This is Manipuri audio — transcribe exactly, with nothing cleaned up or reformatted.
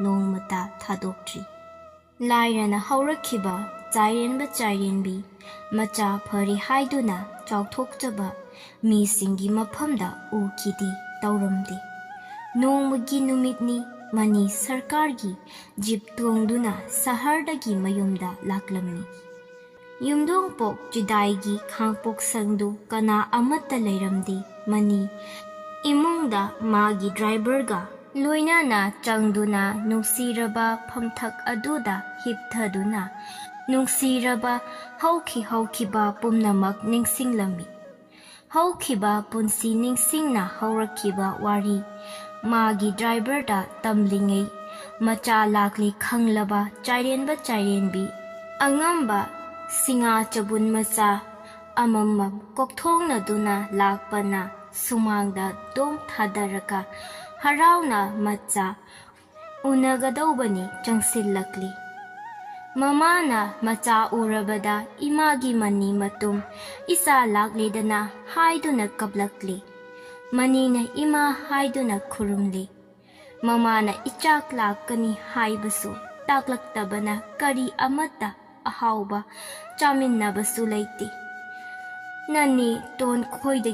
ꯅꯣꯡꯃꯇ ꯊꯥꯗꯣꯛꯇ꯭ꯔꯤ꯫ ꯂꯥꯏꯔꯅ ꯍꯧꯔꯛꯈꯤꯕ ꯆꯥꯏꯔꯦꯟꯕ ꯆꯥꯏꯔꯦꯟꯕꯤ ꯃꯆꯥ ꯐꯔꯦ ꯍꯥꯏꯗꯨꯅ ꯆꯥꯎꯊꯣꯛꯆꯕ ꯃꯤꯁꯤꯡꯒꯤ ꯃꯐꯝꯗ ꯎꯈꯤꯗꯦ, ꯇꯧꯔꯝꯗꯦ꯫ ꯅꯣꯡꯃꯒꯤ ꯅꯨꯃꯤꯠꯅꯤ, ꯃꯅꯤ ꯁꯔꯀꯥꯔꯒꯤ ꯖꯤꯞ ꯇꯣꯡꯗꯨꯅ ꯁꯍꯔꯗꯒꯤ ꯃꯌꯨꯝꯗ ꯂꯥꯛꯂꯝꯃꯤ꯫ ꯌꯨꯝꯊꯣꯡꯄꯣꯛ ꯆꯤꯗꯥꯏꯒꯤ ꯈꯥꯡꯄꯣꯛꯁꯪꯗꯨ ꯀꯅꯥ ꯑꯃꯠꯇ ꯂꯩꯔꯝꯗꯦ꯫ ꯃꯅꯤ ꯏꯃꯨꯡꯗ ꯃꯥꯒꯤ ꯗ꯭ꯔꯥꯏꯚꯔꯒ ꯂꯣꯏꯅꯅ ꯆꯪꯗꯨꯅ ꯅꯨꯡꯁꯤꯔꯕ ꯐꯝꯊꯛ ꯑꯗꯨꯗ ꯍꯤꯞꯊꯗꯨꯅ ꯅꯨꯡꯁꯤꯔꯕ ꯍꯧꯈꯤ ꯍꯧꯈꯤꯕ ꯄꯨꯝꯅꯃꯛ ꯅꯤꯡꯁꯤꯡꯂꯝꯃꯤ꯫ ꯍꯧꯈꯤꯕ ꯄꯨꯟꯁꯤ ꯅꯤꯡꯁꯤꯡꯅ ꯍꯧꯔꯛꯈꯤꯕ ꯋꯥꯔꯤ ꯃꯥꯒꯤ ꯗ꯭ꯔꯥꯏꯚꯔꯗ ꯇꯝꯂꯤꯉꯩ, ꯃꯆꯥ ꯂꯥꯛꯂꯤ ꯈꯪꯂꯕ ꯆꯥꯏꯔꯦꯟꯕ ꯆꯥꯏꯔꯦꯟꯕꯤ ꯑꯉꯝꯕ ꯁꯤꯡꯉꯥ ꯆꯕꯨꯟ ꯃꯆꯥ ꯑꯃꯃꯝ ꯀꯣꯛꯊꯣꯡꯅꯗꯨꯅ ꯂꯥꯛꯄꯅ ꯁꯨꯃꯥꯡꯗ ꯗꯣꯝ ꯊꯥꯗꯔꯒ ꯍꯔꯥꯎꯅ ꯃꯆꯥ ꯎꯅꯒꯗꯧꯕꯅꯤ ꯆꯪꯁꯤꯜꯂꯛꯂꯤ꯫ ꯃꯃꯥꯅ ꯃꯆꯥ ꯎꯔꯕꯗ ꯏꯃꯥꯒꯤ ꯃꯅꯤ ꯃꯇꯨꯝ ꯏꯆꯥ ꯂꯥꯛꯂꯦꯗꯅ ꯍꯥꯏꯗꯨꯅ ꯀꯞꯂꯛꯂꯤ꯫ ꯃꯅꯤꯅ ꯏꯃꯥ ꯍꯥꯏꯗꯨꯅ ꯈꯨꯔꯨꯝꯂꯤ꯫ ꯃꯃꯥꯅ ꯏꯆꯥ ꯂꯥꯛꯀꯅꯤ ꯍꯥꯏꯕꯁꯨ ꯇꯥꯛꯂꯛꯇꯕꯅ ꯀꯔꯤ ꯑꯃꯠꯇ ꯑꯍꯥꯎꯕ ꯆꯥꯃꯤꯟꯅꯕꯁꯨ ꯂꯩꯇꯦ꯫ ꯅꯅꯤ ꯇꯣꯟ ꯈꯣꯏꯗ